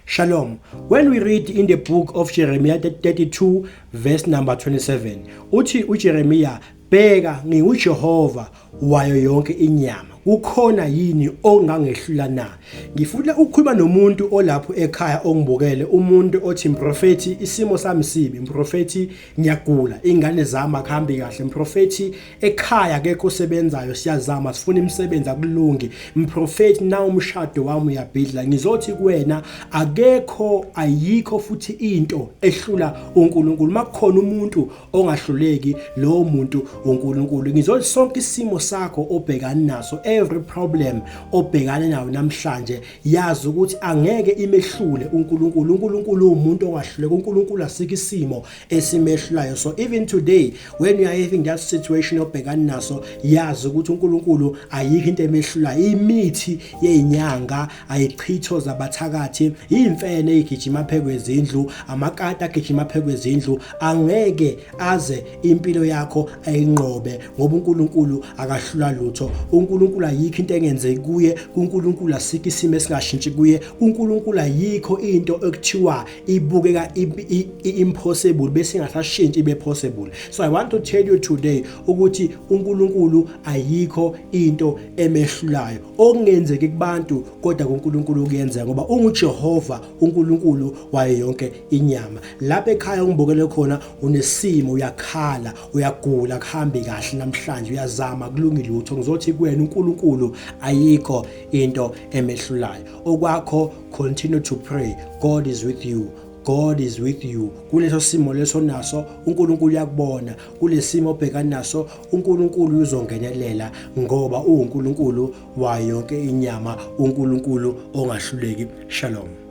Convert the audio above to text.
Shalom. When we read in the book of Jeremiah 32 verse number 27, uthi uJeremiah, bheka nginguJehova wayo yonke inyama. Kukhona yini ongangehlula na? Ngifuna ukukhuluma nomuntu olapho ekhaya ongibukele, umuntu othi mprofethi isimo sami sibi, mprofethi ngiyagula, ingane zami akuhambi kahle, mprofethi ekhaya akekho osebenzayo, siyazama sifuna imisebenzi akulungi, mprofethi na umshado wami uyabhidla. Ngizothi kuwena akekho, ayikho futhi into ehlula uNkulunkulu. Makukhona umuntu ongahluleki, lowo muntu uNkulunkulu. Ngizothi sonke isimo sakho obhekana naso, every problem obhekane nayo namhlanje, yazi ukuthi angeke imehlule uNkulunkulu. uNkulunkulu umuntu ongahluleki, uNkulunkulu asikho isimo esimehlulayo. So even today when you are having that situation obhekana naso, yazi ukuthi uNkulunkulu ayikho into emehlulayo. Imithi yezinyanga, ayichitho zabathakathi, imfene egijima phezu kwezindlu, amakati agijima phezu kwezindlu, angeke aze impilo yakho ayinqobe, ngoba uNkulunkulu akahlula lutho. uNkulunkulu ayikho into engenzeki kuye, kuNkulunkulu asikho isimo esingashintshi kuye, kuNkulunkulu ayikho into ekuthiwa ibukeka impossible bese ingasashintshi ibe possible. So I want to tell you today ukuthi uNkulunkulu ayikho into emehlulayo. Okungenzeki kubantu kodwa kuNkulunkulu kuyenzeka, ngoba unguJehova uNkulunkulu wayo yonke inyama. Lapha ekhaya ungibukele khona unesimo, uyakhala, uyagula, kuhambi kahle namhlanje, uyazama kulungile lutho. Ngizothi kuwena uNkulunkulu ayikho into emehlulayo. Okwakho, continue to pray. God is with you. God is with you. Kuleso simo leso naso uNkulunkulu uyakubona. Kulesimo obhekana naso uNkulunkulu uzongenelela, ngoba uNkulunkulu wayo yonke inyama, uNkulunkulu ongahluleki. Shalom.